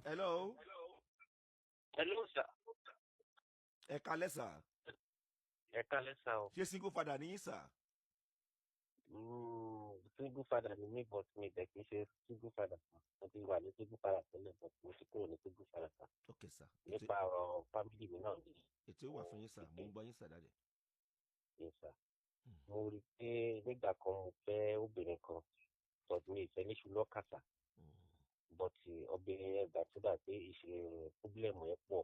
Hello. Hello, sir. Ẹ kalẹ́, sir. Ẹ kálẹ́, sir o. Ṣé single father ní yín, sir? Single father ni mí, but mi dẹ̀ kì í ṣe single father, sir. Mo ti wà ní single father tẹ́lẹ̀, but mo ti kúrò ní single father, sir. Ok, sir. Ètò Nípa ọ̀rọ̀ family mi náà ni. Ètò wà fún yín, sir. Mo ń gbọ́ yín, sir, dáadé. Yes, sir. Mo rí i pé nígbà kan mo fẹ́ obìnrin kan, but mi ì fẹ́ níṣu lọ́kà, sir. But obìnrin yẹn, gbà tó dà pé ìṣe problem yẹn pọ̀,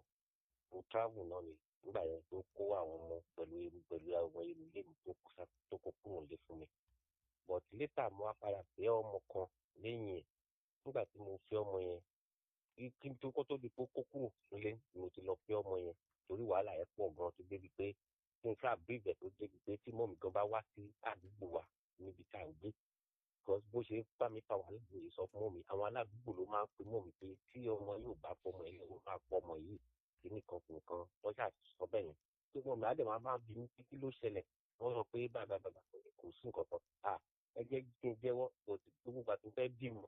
mo travel náà ni nígbà yẹn, tó kó àwọn ọmọ pẹ̀lú irú pẹ̀lú àwọn irú ilé mi tó kó tó kó kúrò nílé fún mi. But later mo wá padà fẹ́ ọmọ kan lẹ́yìn ẹ̀. Nígbà tí mo fẹ́ ọmọ yẹn, kí n tó kó tó di pé ó kó kúrò nílé ni mo ti lọ fẹ́ ọmọ yẹn, torí wàhálà yẹn pọ̀ gan tó débi pé kí n fà bíbẹ̀, tó débi pé tí mummy gan bá wá sí àdúgbò wa níbi tá à ń gbé, because bó ṣe bá mi fa wàhálà mi sọ fún mummy, àwọn aládùúgbò ló máa ń pe mummy pé tí ọmọ yóò bá fọmọ ẹ lọ́wọ́, máa pọ̀ ọmọ yìí kíní kan kìnìkan. Wọ́n ṣáà sọ bẹ́ẹ̀ yẹn tó mummy á dẹ̀ máa bí mi pé kí ló ṣẹlẹ̀. Wọ́n sọ pé bàbá bàbá kò sí nǹkan kan. À ẹ jẹ́ kí n jẹ́wọ́, gbogbo ìgbà tó fẹ́ bímọ,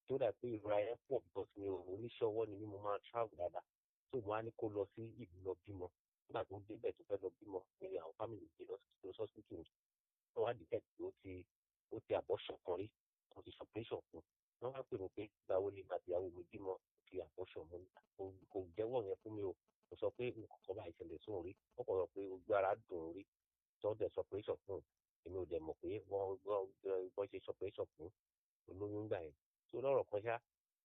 tó dà pé ìrora yẹn pọ̀, because mi ò oníṣẹ́ ọwọ́ ni mí, mo máa travel dáadáa, tó mo á ní kó lọ sí ìlú lọ bímọ. Nígbà tó débẹ̀ tó fẹ́ lọ bímọ ní àwọn family gbé lọ sí hospital, wọ́n wá detect pé ó ti abortion kan rí, wọ́n ti operation fún. Wọ́n wá pè mí pé ìgbà wo ni ìgbà tíyàwó mi bímọ ti abortion. Mo kò jẹ́wọ́ yẹn fún mi o. Kò sọ pé nǹkan kan bá ìṣẹ̀lẹ̀ sóun rí. Wọ́n kàn sọ pé gbogbo ara dùn ún rí tó dẹ̀ operation fún un. Èmi ò dẹ̀ mọ̀ pé wọ́n ṣe operation fún olóyún gbà yẹn. Tó lọ́rọ̀ kan ṣá,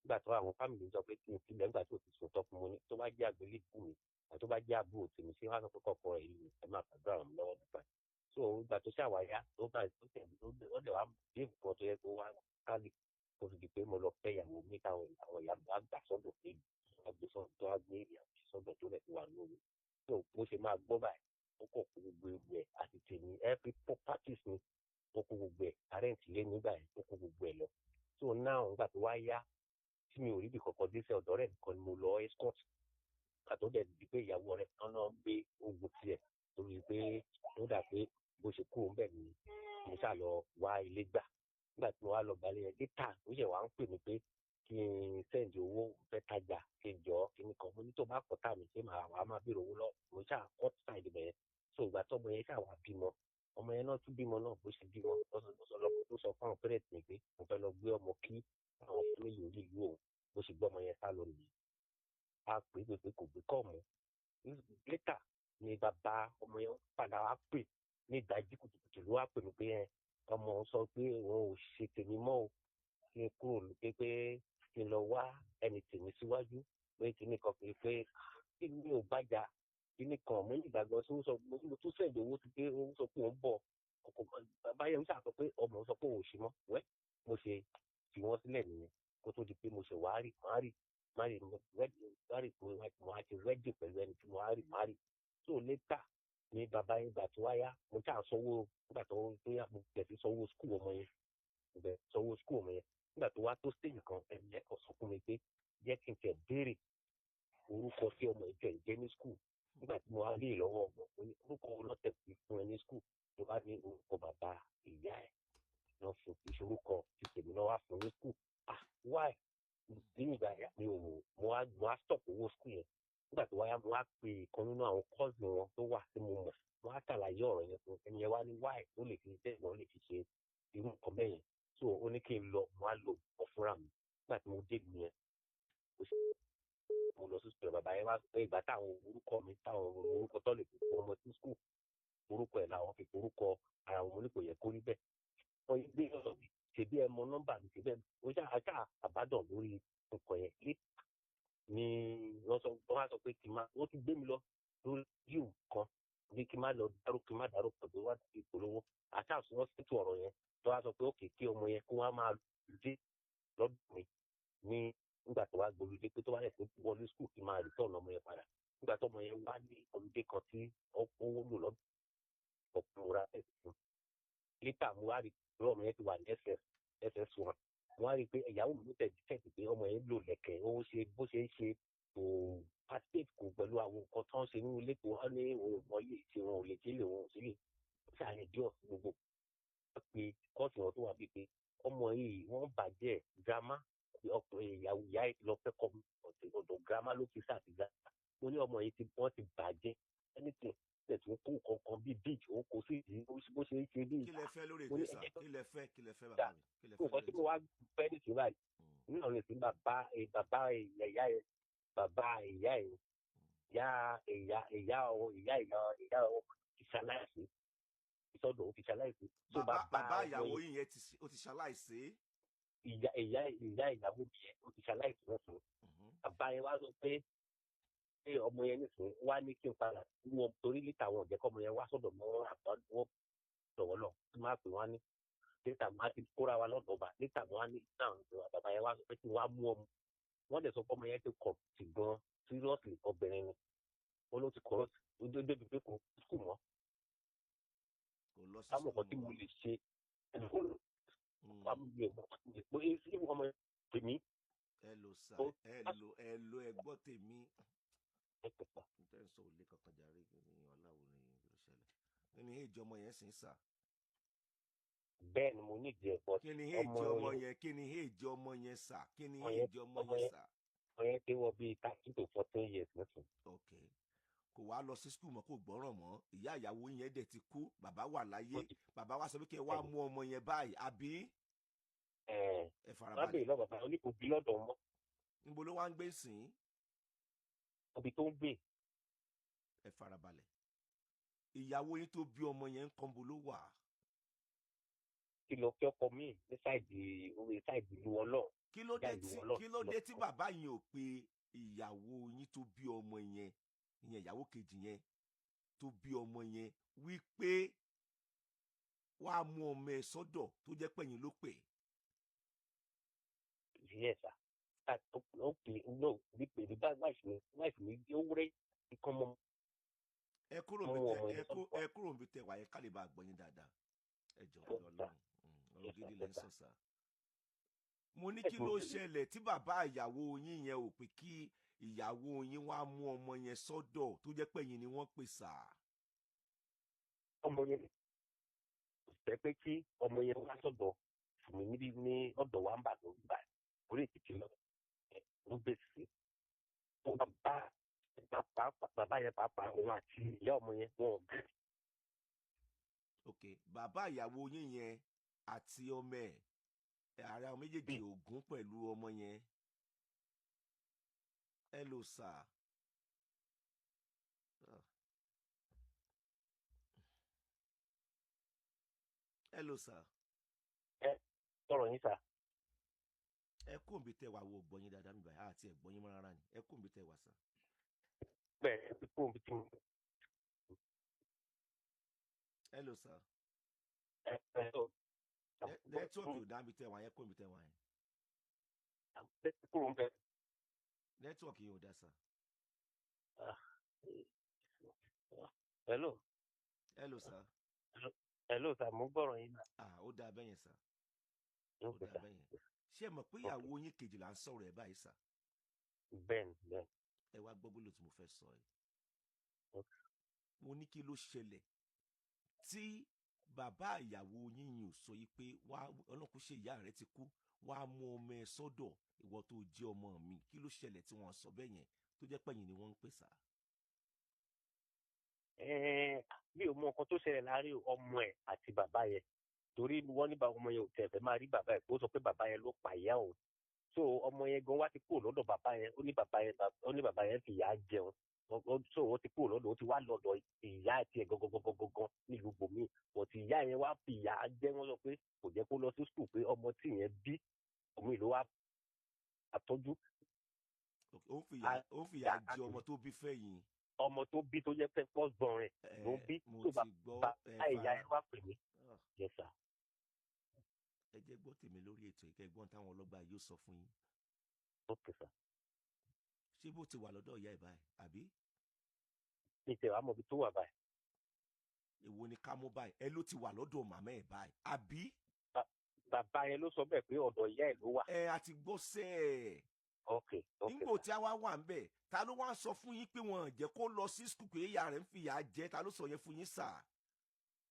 nígbà tó àwọn family sọ pé kí n filẹ̀, nígbà tó ti sùn tọ́ fún mi ní tó bá jẹ́ àgbélébùú mi àti tó bá jẹ́ àbúrò tèmi, ṣé wọ́n á sọ pé kọ́kọ́ rẹ̀ yìí, ẹ máa fàdúrà ràn mí lọ́wọ́ nípa ẹ̀. So ìgbà tó ṣàwáyá tó bá tó tẹ̀ ó dẹ̀ wá dé nǹkan tó yẹ kó wá kálí, kó fi di pé mo lọ fẹ́ ìyàwó mi táwọn àwọn ìyá mi á gbà sọ́dọ̀ pé wọ́n gbé sọ́dọ̀, tó wá gbé ìyàwó sọ́dọ̀ tó lẹ̀ tó wà lórí. So bó ṣe máa gbọ́ báyìí, ó kọ̀ kó gbogbo ewu ẹ̀ àti tèmi, every properties mi, ó kó gbogbo ẹ̀. Rent lé nígbà yẹn, ó kó gbogbo ẹ̀ lọ. So now, nígbà tó wá yá tí mi ò rí ibi kankan dé sí, ọ̀dọ̀ rẹ̀ nìkan ni mo lọ escort. Àtọ́ dẹ̀ di pé ìyàwó rẹ̀ kan náà gbé ogun tiẹ̀, torí pé ó dà pé bó ṣe kúrò ńbẹ̀ ni mo ṣáà lọ wá ilé gbà. Nígbà tí mo wá lọ gbalẹ̀ yẹn later, ó ṣẹ̀ wá ń pè mí pé kí n send owó, fẹ́ tajà, kí n jọ kí n kàn. Mo ní tó bá kọ́ tà mí, ṣé màá wàá máa béèrè owó lọ? Mo ṣáà cut side bẹ̀yẹn. So ìgbà tọ́mọ yẹn ṣáà wá bímọ, ọmọ yẹn náà tún bímọ náà. Bó ṣe bímọ ló sọ fáwọn parents mi pé mo fẹ́ lọ gbé ọmọ kí àwọn family orí ìlú òun. Bó ṣe gbọ́ ọmọ yẹn sá lọ nìyẹn. A pè é pé kò gbé kọ́ mọ́. Later ni bàbá ọmọ yẹn padà wá pè ní ìdájí kùtùkùtù, ló wá pè mí pé ẹ ọmọ sọ pé òun ò ṣe tèmi mọ́ o, kí n kúrò lókè, pé kí n lọ wá ẹni tèmi síwájú, pé kíní kan pé kí mi ò bàjá kíní kan. Mo ní ìgbàgbọ́ tó sọ, mo tún send owó sí pé ó sọ pé òun bọ̀. Ọkọ̀ bàbá yẹn ń ṣàtọ pé ọmọ sọ pé òun ò ṣe mọ́. Wẹ́ mo ṣe fi wọ́n sílẹ̀ nìyẹn, kó tó di pé mo ṣe wá rí marry marry marry mo wá ti wedding pẹ̀lú ẹni tí mo wá rí marry. So later ni bàbá yẹn, gbà tó wáyá, mo ṣáà sanwó. Nígbà tó tó yá, mo bẹ̀ sí sanwó school ọmọ yẹn, mo bẹ̀ sanwó school ọmọ yẹn. Nígbà tó wá tó stage kan, ẹ̀mí ẹ̀ kàn sọ fún mi pé jẹ́ kí n tẹ̀ béèrè orúkọ tí ọmọ ìjọ ìjẹ́ ní school. Nígbà tí mo wá lé lọ́wọ́ ọmọ, mo ní orúkọ wo lọ́tẹ̀ fi fún ẹ ní school? Tó bá ní orúkọ bàbá ìyá ẹ̀ náà fún, ìṣorúkọ ti tèmi náà wá fún ní school. Ah, why? Ní ìgbà yẹn mi ò mo wá stop owó school yẹn. Nígbà tó wáyá, mo wá pe ìkan nínú àwọn cousin wọn tó wà tí mo mọ̀, mo wá ṣàlàyé ọ̀rọ̀ yẹn fún ẹni yẹn. Wá ní why tó lè fi ṣe ìgbọ́n lè fi ṣe irú nǹkan bẹ́ẹ̀ yẹn. So ó ní kí n lọ, mo wá lò ọ fúnra mi. Nígbà tí mo dé ìlú yẹn, mo lọ sí school. Bàbá yẹn wá pé ìgbà táwọn orúkọ mi, táwọn orúkọ tó lè fi fún ọmọ sí school, orúkọ ẹ̀ làwọn fi orúkọ ara wọn. Mo ní kò yẹ kó rí bẹ́ẹ̀. Wọ́n gbé ọ̀rọ̀ mi, ṣèbí ẹ mọ nọ́mbà mi, ṣèbí ẹ ó ṣáà ṣáà àbádàn lórí nǹkan yẹn lé ni wọ́n sọ. Wọ́n á sọ pé kí n má, wọ́n tún gbé mi lọ lórí yíò kan bí kí n má lọ dárò, kí n má dárò pẹ̀lú wá sí ìpolówó àṣàṣù. Wọ́n ṣètò ọ̀rọ̀ yẹn tó wá sọ pé òkè kí ọmọ yẹn kó wá máa dé lọ́dọ̀ mi ní nígbà tó wá gbolódé, pé tó wá yẹ kó wọlé school, kí n máa return ọmọ yẹn padà. Nígbà tó ọmọ yẹn wá ní ọlùdé kan tí ó lò lọ́dọ̀ ọ̀pọ̀ ra ẹ̀ fún. Later mo wá rí pé ọmọ yẹn ti wà ní SS SS1. Mo wá rí i pé ìyàwó mi ló tẹ̀ tẹ̀ pé ọmọ yẹn lò lẹ̀kẹ̀, ó ṣe bó ṣe ń ṣe, kò participate kò pẹ̀lú àwọn nǹkan tó ń ṣe nínú ilé, tó wá ní òun ò mọ yìí tí wọn ò lè ṣe lè wọn ò sí lè ṣàyẹn díọ̀ gbogbo pé kóòtù wọn tó wà bíi pé ọmọ yìí wọ́n bàjẹ́ girama ọkùnrin, ìyàwó ìyá ẹ̀ lọ fẹ́ kọ́ ọ̀tẹ̀. Ọ̀dọ̀ grandma ló fi sáà ti gbà. Mo ní ọmọ yìí ti wọ́n ti bàjẹ́, anything tẹ̀ tó kó kankan bíi beach, ó kó sí ìdí bó ṣe ń ṣe bíi. Kí lẹ fẹ́ lórí Mo ètò ní sà? ẹ̀jẹ̀ Kí lẹ fẹ́? Kí lẹ fẹ́, bàbá mi? Kí lẹ fẹ́ Nǹkan lórí tí mo ètò? wá fẹ́ nísìnyí báyìí, nínú àwọn ìsìn, bàbá bàbá ìyá yẹn, bàbá ìyá yẹn, ìyá ìyá ìyá ọ ìyá ìyá ìyá ọ ti ṣaláìsí, ìsọdọ̀ ó ti ṣaláìsí. So Bàbá bàbá ọmọ ìyàwó yẹn yín yẹn ó ti ṣaláìsí. Ìyá ìyá ìyá ìyàwó mi yẹn, ó ti ṣaláìsí lọ́sùn. Bàbá yẹn wá sọ pé ọmọ yẹn nísìnyí wá ní kí n padà wọn, torí later wọn ò jẹ́ kọ́ ọmọ yẹn wá sọ́dọ̀ mọ́ wọn, àbá wọn dọ̀wọ́ lọ tí máa pè wọ́n ní later máa ti kóra wa lọ́dọ̀ ọba. Later wọn á ní náà, bàbá yẹn wá sọ pé kí n wá mú ọmọ. Wọ́n dẹ̀ sọ pé ọmọ yẹn ti kọ̀ sí gan seriously. Obìnrin ni wọ́n ló ti kọ̀ ó débi pé kò school mọ́. Kò lọ sí Táwọn school nǹkan tí mo mọ́. lè ṣe ẹnì kó wà mí ò mọ̀ pé ṣé ọmọ yẹn pè mí. Ẹ lò sà. Ó Ẹ lò, ẹ lò, ẹ gbọ́ tèmi. Ẹ pẹ̀pà. N tẹ́ ń sọ òlé kankan jàre. Kí ni ọ̀làwọ̀ ni? Kí ló ṣẹlẹ̀? Kí ni èjì ọmọ yẹn sì ń sà? Bẹ́ẹ̀ ni, mo ní ìdí ẹ̀ bọ́. Kí ni Ọmọ èjì ọmọ yẹn yẹn? Kí ni èjì ọmọ yẹn sà? Kí ni ọmọ yẹn èjì ọmọ ọmọ yẹn yẹn sà? Ọmọ yẹn ti wọ bíi 13 to 14 years nísìnyí. Ok, kò wá lọ sí school mọ́, kò gbọ́ràn mọ́. Ìyá ìyàwó yẹn dẹ̀ ti kú, bàbá wà láyé. Ó ti Bàbá wa sọ pé kí ẹ wá mú ọmọ yẹn báyìí, àbí? Ẹ Ẹ wọ́n á farabalẹ̀. béèrè lọ́wọ́ bàbá, oní kò bí lọ́dọ̀ mọ́. Níbo ló wá ń gbé sìn? Ibi tó ń gbé. Ẹ farabalẹ̀. Ìyàwó yín tó bí ọmọ yẹn ń kọ́, ló wà? Kí lọ fẹ́ ọkọ míì ní side, orí side ìlú Ọlọ́run. Kí ló dé ìyá ìlú tí Ọlọ́run kí ló lọ dé tí bàbá yẹn ò pe ìyàwó yín tó bí ọmọ yẹn, ìyẹn ìyàwó kejì yẹn tó bí ọmọ yẹn, wípé wàá mú ọmọ ẹ sọ́dọ̀, tó jẹ́ pẹ̀yìn ló pè? Yes sir, ó pè no bí pè ní bá wife mi ó wúrẹ́ ikán mọ́. Ẹ kúrò Mú níbi tẹ ọmọ ẹ yẹn kú sọ́dọ̀. Ẹ kúrò níbi tẹ wà yẹn ká lè bá a gbọ́ yín dáadáa. Ẹ jọ̀ọ́, Yes, ọ̀rọ̀ sir. Ọlọ́run, ọ̀rọ̀ Yes, sir. gidi lẹ́ ń Yes, sir. sọ sà. Mo ní kí ló ṣẹlẹ̀ tí bàbá ìyàwó yín yẹn ò pé kí ìyàwó yín wá mú ọmọ yẹn sọ́dọ̀, tó jẹ́ pẹ̀yìn ni wọ́n pè sà? Ọmọ yẹn kò fẹ́ pé kí ọmọ yẹn wá sọ́dọ̀ fún mi níbi ní ọ̀dọ̀ wa ń bà ló gbà orí èkìtì lọ ló gbé sí. Ó bàbá bàbá bàbá yẹn pàápàá, òun àti ìyá ọmọ yẹn, wọn ò gbé. Ok, bàbá ìyàwó yín yẹn àti ọmọ ẹ̀, ara àwọn méjèèjì ògún pẹ̀lú ọmọ yẹn. Ẹ lò sà. Ah. Ẹ lò sà. Sọ̀rọ̀ yín sà. Ẹ kó òǹbí tẹ wà wo gbọ́ yín dáadáa mi báyìí, àti ẹ̀ gbọ́ yín mọ́ rárá ni. Ẹ kó òǹbí tẹ wà sà. Bẹ́ẹ̀, ẹ ti kó omi tí mo Ẹ lò sà. Ẹ ẹ sọ. Network ò dá níbi tẹ wà yẹn. Kó òǹbí tẹ wà yẹn. Ẹ ti kúrò ń bẹ. Network yẹn ò dá sà. Hello. Ẹ lò sà. Hello sà, mo gbọ́rọ̀ yín náà. Ah, ó dáa bẹ́yẹn sà. Ó Ok dáa sà. bẹ́yẹn. Ṣé ẹ mọ̀ pé ìyàwó yín kejì là ń sọ̀rọ̀ ẹ̀ báyìí sà? Bẹ́ẹ̀ ni, bẹ́ẹ̀. Ẹ wá gbọ́ gbólóhùn tí mo fẹ́ sọ yìí. Ok. Mo ní kí ló ṣẹlẹ̀ tí bàbá ìyàwó yín yìí ò sọ yìí pé wá, ọlọ́kùn ṣe ìyá rẹ ti kú, wá mú ọmọ ẹ sọ́dọ̀, ìwọ tó jẹ́ ọmọ mi? Kí ló ṣẹlẹ̀ tí wọ́n sọ bẹ́ẹ̀ yẹn, tó jẹ́ pẹ̀yìn ni wọ́n ń pè sà? Ẹ́ẹ̀, mi ò mọ nǹkan tó ṣẹlẹ̀ láàrin ọmọ ẹ̀ àti bàbá yẹn, torí wọ́n ní ọmọ yẹn ò tẹ̀ fẹ́ máa rí bàbá ẹ̀, ó sọ pé bàbá yẹn ló pa ìyá òun. So ọmọ yẹn gan wá ti kúrò lọ́dọ̀ bàbá yẹn. Ó ní bàbá yẹn fi ìyá jẹun. So ó ti kúrò lọ́dọ̀, ó ti wá lọ́dọ̀ ìyá tiẹ̀ gangan nílùú bòmí, but ìyá yẹn wá fi ìyá jẹ. Wọ́n sọ pé kò jẹ́ kó lọ sí school, pé ọmọ tí yẹn bí òmí ló wá àtọ́jú. Ok, ó ń fìyà jẹ ọmọ tó bí fẹ́ yín. Ọmọ tó bí, tó jẹ́ pé first born rẹ̀ ló ń bí. Mo tó ti gbọ́. Bàbá Ẹ ìyá fara yẹn wá pè mí. Ah, Yes sir. Ẹ jẹ́ gbọ́ tèmi lórí ètò yìí, kẹ́ gbọ́n táwọn ọlọ́gbà yóò sọ fún yín. Ok sir. Ṣé bó ti wà lọ́dọ̀ ìyá ẹ̀ báyìí, àbí? Mi tẹ̀ wá mọ̀ ibi tó wà báyìí. Èwo ni ká mú báyìí? Ẹ ló ti wà lọ́dọ̀ màmá ẹ̀ báyìí, àbí? Bàbá yẹn ló sọ bẹ́ẹ̀ pé ọ̀dọ̀ ìyá ẹ̀ ló wà. Ẹ àti gbọ́ sẹ́ẹ̀. Ok. Nígbò tí a wá wà ń bẹ̀, ta ló wá ń sọ fún yín pé wọn ò jẹ́ kó lọ sí school, pé ìyá rẹ̀ ń fìyà jẹ? Ta ló sọ yẹn fún yín sà?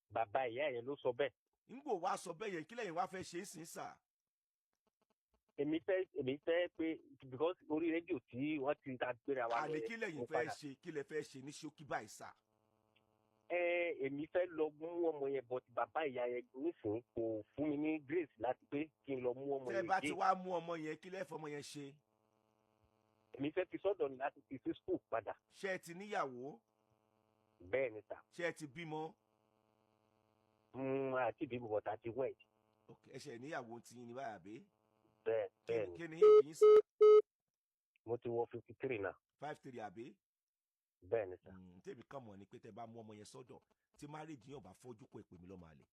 Bàbá ìyá yẹn ló sọ bẹ́ẹ̀. Nígbò wá sọ bẹ́ẹ̀ yẹn, kí lẹ́yìn wá fẹ́ ṣe é sìn sà? Èmi fẹ́ pé because orí rédíò tí wọ́n ti ta gbéra wa lọ Àní yẹn, kí lẹ̀yin mo fẹ́ padà. ṣe? Kí lẹ fẹ́ ṣe ní ṣókí báyìí sà? Ẹ èmi fẹ́ lọ mú ọmọ yẹn, but bàbá ìyá yẹn nísìnyí kò fún mi ní grace láti pé kí n lọ mú ọmọ Tẹ́ yẹn bá ti again. wá mú ọmọ yẹn, kí lẹ fọmọ yẹn ṣe? Èmi fẹ́ fi sọ́dọ̀ ni láti fi sí school padà. Ṣé ẹ ti níyàwó? Bẹ́ẹ̀ ni sà. Ṣé ẹ ti bímọ? Àti ìbímọ, but àti wed. Ok, ẹ ṣe níyàwó ti yín ní báyà bí? Bẹ́ẹ̀ bẹ́ẹ̀ ni. Kí ni èyí sà? Mo ti wọ 53 náà. 53, àbí? Bẹ́ẹ̀ ni sà. Tèmi kàn mọ̀ ni pé tẹ́ bá mú ọmọ yẹn sọ́dọ̀, tí marriage yẹn ò bá fọ́jú, kó èpè mi lọ́mọ àlè.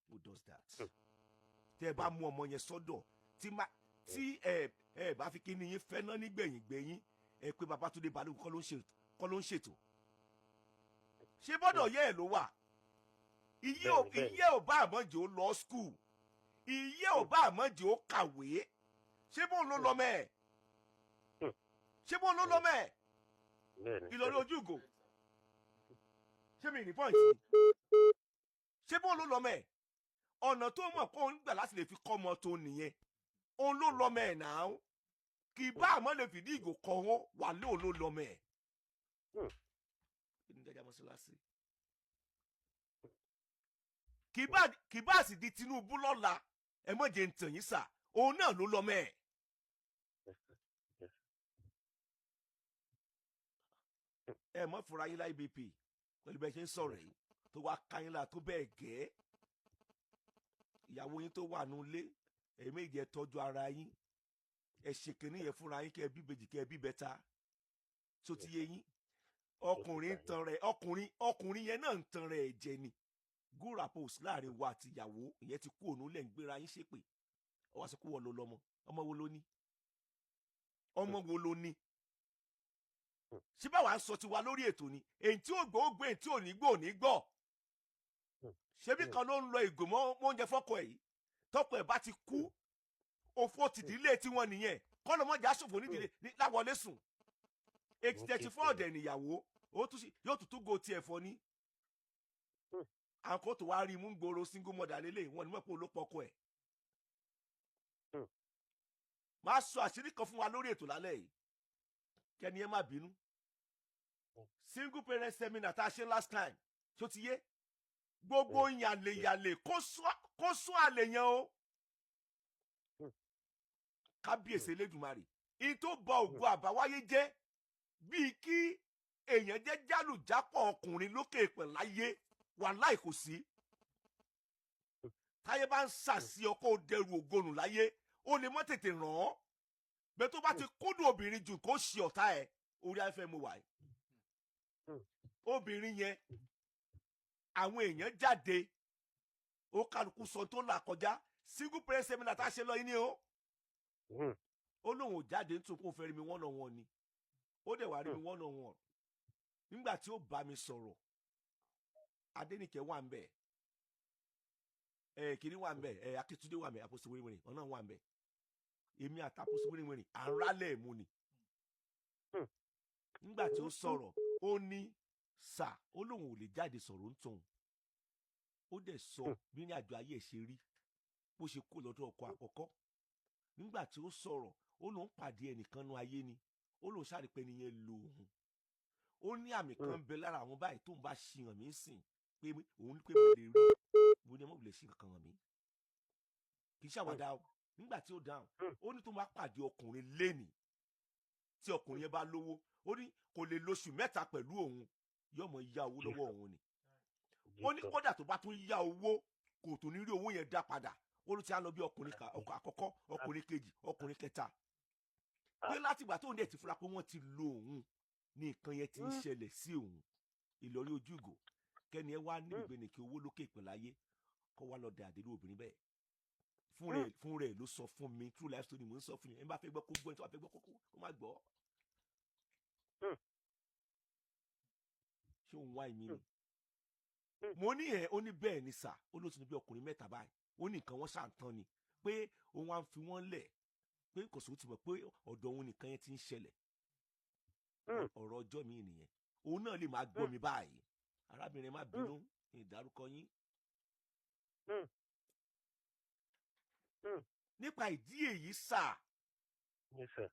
Who does that? Tẹ́ bá mú ọmọ yẹn sọ́dọ̀, tí má tí ẹ ẹ bá fi kíni yín fẹ́ ná nígbẹ̀yìn gbẹ̀yìn, ẹ pé Babátúndé Balógun kọ́ ló ń ṣètò, kọ́ ló ń ṣètò. Ṣé bọ́dọ̀ yẹ́ ẹ̀ ló wà? Iye ò Bẹ́ẹ̀ni. Iye ò bá àmọ́jẹ́ ó lọ school, iye ò bá àmọ́jẹ́ ó kàwé, ṣé bóun ló lọ́mọ ẹ̀? Ṣé bóun ló lọ́mọ ẹ̀? Bẹ́ẹ̀ ni. Ìlọrin ojú ìgò, ṣé mi ní point ni? Ṣé bóun ló lọ́mọ ẹ̀? Ọ̀nà tó mọ̀ kó ń gbà láti lè fi kọ́ ọmọ tó nìyẹn. Òun ló lọ́mọ ẹ̀ náà. Kì í bá àmọ́ lè fìdí ìgò kọ́ wọn wà lé, òun ló lọ́mọ ẹ̀. Kí ni jẹjẹ mọ́ṣáláṣí kì í bá sì di Tinubu lọ́la, ẹ mọ̀ jẹ́ ń tàn yín sà, òun náà ló lọ́mọ ẹ̀. Yes, sir. Yes. Ẹ mọ̀ fúnra yín láì bp pẹ̀lú bẹ́ẹ̀ ṣe ń sọ̀rọ̀ yìí tó wá ká yín lára tó bẹ́ẹ̀ gẹ́. Ìyàwó yín tó wà nulẹ̀, ẹ̀yin méjì, ẹ tọ́jú ara yín, ẹ ṣe kìnní yẹn fúnra yín, kẹ́ ẹ bí bèjì, kẹ́ ẹ bí bẹ́ta tó ti yé yín. Ọkùnrin ń tan rẹ̀, ọkùnrin yẹn náà ń tan rẹ̀ jẹ ni. Good rapport láàrin wa àti ìyàwó ìyẹn ti kú, òun lẹ̀ ń gbéra yín ṣépè. Ọ wá sọ pé wọ́n ló lọ́mọ. Ọmọ wo ló ní? Ọmọ wo ló ní? Ṣé báwa ń sọ tiwa lórí ètò ni? Èyí tí ò gbọ́ ó gbé, èyí tí ò ní gbọ́ ò ní gbọ́. Ṣebí kan ló ń lọ ìgò mọ́ oúnjẹ fọ́kọ ẹ̀ yìí. Tọkọ ẹ̀ bá ti kú, òfò tìdílé tiwọn nìyẹn. Kọ́lọ́mọjà ṣòfò nídìílé láwọlé sùn. 834 ọ̀dẹ̀ níyàwó ó tún sí, yóò tún tún go tiẹ̀ fọ ní. Àwọn kò tó wá rí mú gbòòrò, single mother lélẹ̀, wọn ni mọ̀ pé olópọ̀kọ ẹ̀. Máa sọ àṣírí kan fún wa lórí ètò lálẹ́ yìí, kẹ́ni ẹ má bínú. Single parent seminar tá a ṣe last time, tó ti yé gbogbo yàlèyàlè, kó sún àlè yẹn o. Kábíyèsí Elédùmarè, in tó ba ògo àbáwáyé jẹ́ bíi kí èèyàn jẹ́ jálùjápọ̀ ọkùnrin lókè èpè láyé, wàláì kò sí. Táyé bá ń sàsí ọkọ dẹrù ògonù láyé, ó lè mọ́ tètè ràn án bẹ́ẹ̀. Tó bá ti kúndùn obìnrin jù, kó ṣe ọ̀tá ẹ̀. Orí afẹ́ mo wà yìí, obìnrin yẹn, àwọn èèyàn jáde, ó kálukú sọ tó là kọjá. Single parent seminar tá a ṣe lọ yìí ni o. Ó lóun ò jáde nítorí kó fẹ́ rí mi one on one ni. Ó dẹ̀ wá rí mi one on one. Nígbà tí ó bá mi sọ̀rọ̀, Adénìkẹ́ wà ń bẹ̀, ẹ̀ kìíní wà ń bẹ̀, ẹ̀ Akíntúndé wà ń bẹ̀, àpòsí wíríwìrì ọ̀nà wà ń bẹ̀. Èmi àtàpòsí wíríwìrì à ń rálẹ̀ mú ni. Nígbà tí ó sọ̀rọ̀, ó ní sà, ó lóun ò lè jáde sọ̀rọ̀ ń tóun. Ó dẹ̀ sọ bí ní àjọ ayé ẹ̀ ṣe rí, bó ṣe kó lọ́dọ̀ ọkọ àkọ́kọ́. Nígbà tí ó sọ̀rọ̀, ó lóun pàdé ẹnìkan nú ayé ni, ó lóun sáré pé ẹni yẹn lo òun. Ó ní àmì kan ń bẹ lára àwọn báyìí tóun bá ṣì hàn mí sìn pé òun pé mo lè rí. Mo ní ẹ mọ̀ lè ṣe kankan hàn mí, kì í ṣàwádà o. Nígbà tí ó dáhùn, ó ní tó máa pàdé ọkùnrin lénìí, tí ọkùnrin yẹn bá lówó, ó ní kò lè lóṣù 3 pẹ̀lú òun, yóò mọ yá owó lọ́wọ́ òun ni. Ó ní kódà tó bá tún yá owó, kò tún ní rí owó yẹn dá padà. Ó ló ti á lọ bí ọkùnrin ọkọ àkọ́kọ́, ọkùnrin kejì, ọkùnrin kẹta, pé látìgbà tóun dẹ̀ ti fura pé wọ́n ti lo òun ní nǹkan yẹn ti ń ṣẹlẹ̀ sí òun. Ìlọrí ojú ìgò, kẹ́ni ẹ wá ní ìgbẹ́nìkì owó lókè ìpín láyé, kọ́ wá lọ dẹ àdéhùn obìnrin bẹ́ẹ̀. Fún rẹ̀ ló sọ fún mi. True life story mò ń sọ fún yín. Ẹ bá fẹ́ gbọ́ kó gbọ́, ẹ tó bá fẹ́ gbọ́ kó má gbọ́. Ṣé òun wá ìmí ni? Mo ní ẹ. Ó ní bẹ́ẹ̀ ni sà. Ó ló ti ní bí ọkùnrin mẹ́ta báyìí. Ó ní nǹkan wọn ṣàǹtàn ni pé òun á fi wọ́n lẹ̀, pé kò sóò ti mọ̀ pé ọ̀dọ̀ òun nìkan yẹn ti ń ṣẹlẹ̀. Ọ̀rọ̀ ọjọ́ mi nìyẹn. Òun náà lè máa gbọ́ mi báyìí. Arábìnrin, má bínú, ìdárúkọ yín. Nípa ìdí èyí sà, Yes, sir.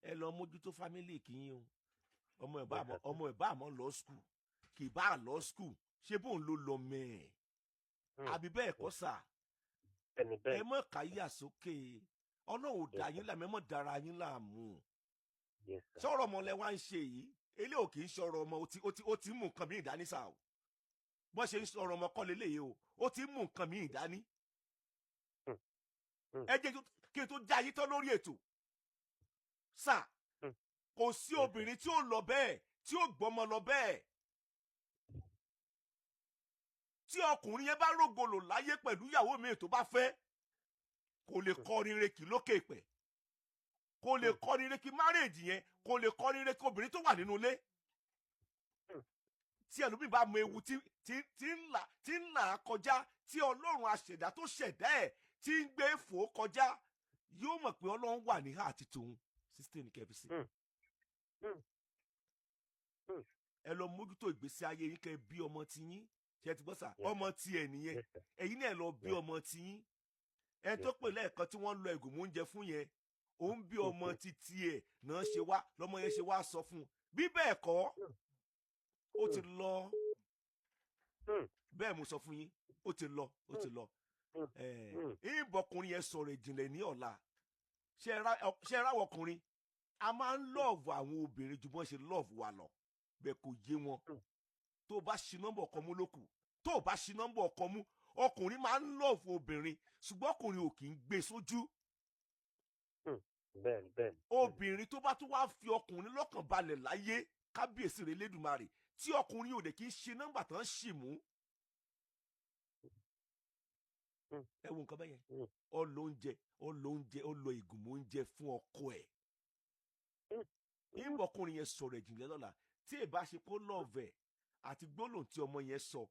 ẹ lọ mójútó family kìín o. Ọmọ ẹ̀ bá Yes, àmọ́ sir. ọmọ ẹ̀ bá àmọ́ lọ school, kì í bá lọ school, ṣé bóun ló lọ mẹ́ẹ̀? Àbí bẹ́ẹ̀ kọ́ sà? Bẹ́ẹ̀ni, Ẹ bẹ́ẹ̀ni. mọ̀ káyà sókè. Ọlọ́run ò dá Yes, yín sir. láàmú, ẹ mọ̀ dára yín láàmú. Yes, sir. Sọ̀rọ̀ ọmọ lẹ wá ń ṣe yìí. Eléyìí ò kì í sọ̀rọ̀ ọmọ. Ó ti mú nǹkan míì dání sá o. Bọ́n ṣe ń sọ̀rọ̀ ọmọ kọ́ leléyìí o, ó ti mú nǹkan míì dání. Ẹ jẹ́ kí n tó já yín tán lórí ètò sà. Kò sí Yes, sir. obìnrin tí ó lọ bẹ́ẹ̀, tí ó gbọ́mọ lọ bẹ́ẹ̀. Tí ọkùnrin yẹn bá rògbòlò láyé pẹ̀lú ìyàwó mi tó bá fẹ́, kò lè kọrin rekì lókè pẹ̀, kò lè kọrin rekì marriage yẹn, kò lè kọrin rekì obìnrin tó wà nínú ilé. Tí ẹlòmíì bá mọ ewu tí ń là kọjá, tí Ọlọ́run aṣẹ̀dá tó ṣẹ̀dá ẹ̀ tí ń gbé fò kọjá, yóò mọ̀ pé Ọlọ́run wà níhà àti tòun. 16 kẹfì. Ẹ lọ mójútó ìgbésí ayé yín, kẹ́ bí ọmọ tiyín. Ṣe ti gbọ́ sà? Yes. Ọmọ tiẹ̀ nìyẹn. Yes, sir. Ẹ̀yin náà lọ bí Yes. ọmọ tiyín. Ẹ tó pè lẹ́ẹ̀kan tí wọ́n lọ ẹ̀gùn mú oúnjẹ fún yẹn, ó ń bí ọmọ títí ẹ̀ náà ṣe wá lọ́mọ yẹn ṣe wá sọ fún un. Bí bẹ́ẹ̀ kọ́, ó ti lọ. Bẹ́ẹ̀ mo sọ fún yín, ó ti lọ, ó ti lọ. Ìbọkùnrin yẹn sọ̀rọ̀ ìjìnlẹ̀ ní ọ̀la. Ṣé ẹ ráwọ̀ ọkùnrin, a máa ń love àwọn obìnrin ju bọ́n ṣe love wa lọ. Bẹ́ẹ̀ kò yé wọn. Tó o bá ṣi nọ́mbà ọkọ mú lókù, tó o bá ṣi nọ́mbà ọkọ mú, ọkùnrin máa ń love obìnrin, ṣùgbọ́n ọkùnrin ò kì í gbé sójú. Bẹ́ẹ̀ni, bẹ́ẹ̀ni. Obìnrin tó bá tún wá fi ọkùnrin lọ́kàn balẹ̀ láyé, kábíyèsí rẹ̀ lẹ́dùnmarè, tí ọkùnrin ò dẹ̀ kí ń ṣe nọ́mbà tán ṣì mú. Ẹ wo nǹkan bẹ́yẹn. Ó lọ oúnjẹ, ó lọ oúnjẹ, ó lọ ìgùnmọ̀ oúnjẹ fún ọkọ ẹ̀. Ìbọn ọkùnrin yẹn sọ̀rọ̀ ìjìnlẹ̀ lọ́la. Tí ì bá ṣe kó love ẹ̀ àti gbólóhùn tí ọmọ yẹn sọ,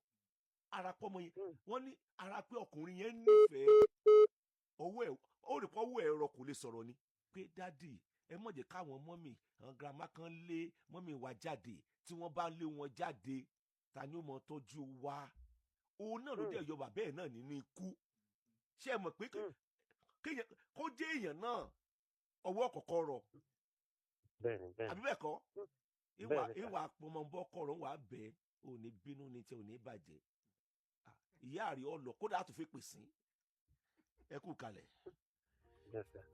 ara pọ́ ọmọ yẹn, wọ́n ní ara pé ọkùnrin yẹn nífẹ̀ẹ́ ọwọ́ ẹ̀, ó rí pọ́wọ́ ẹ̀rọ kò lè sọ̀rọ̀ ni pé, "Daddy, ẹ má jẹ́ káwọn mummy, àwọn grandma kan lé mummy wa jáde. Tí wọ́n bá lé wọn jáde, ta ni ó mọ tọ́jú wa?" Òun náà ló dẹ̀ yọ bàbá ẹ̀ náà nínú ikú. Ṣé ẹ mọ̀ pé kéèyàn kó jẹ́ èèyàn náà, ọwọ́ kọ̀ọ̀kan rọ̀? Bẹ́ẹ̀ni, bẹ́ẹ̀ni. Àbí bẹ́ẹ̀ kọ́? Ìwà Bẹ́ẹ̀ni, sir. ìwà pọmọbọ́kọ̀rọ̀ wà bẹ́ẹ̀, ò ní bínú ni tí ò ní bàjẹ́. Ah, ìyá rẹ̀ ọ lọ kódà á tún fi pèsè. Ẹ kú kalẹ̀. Yes, sir.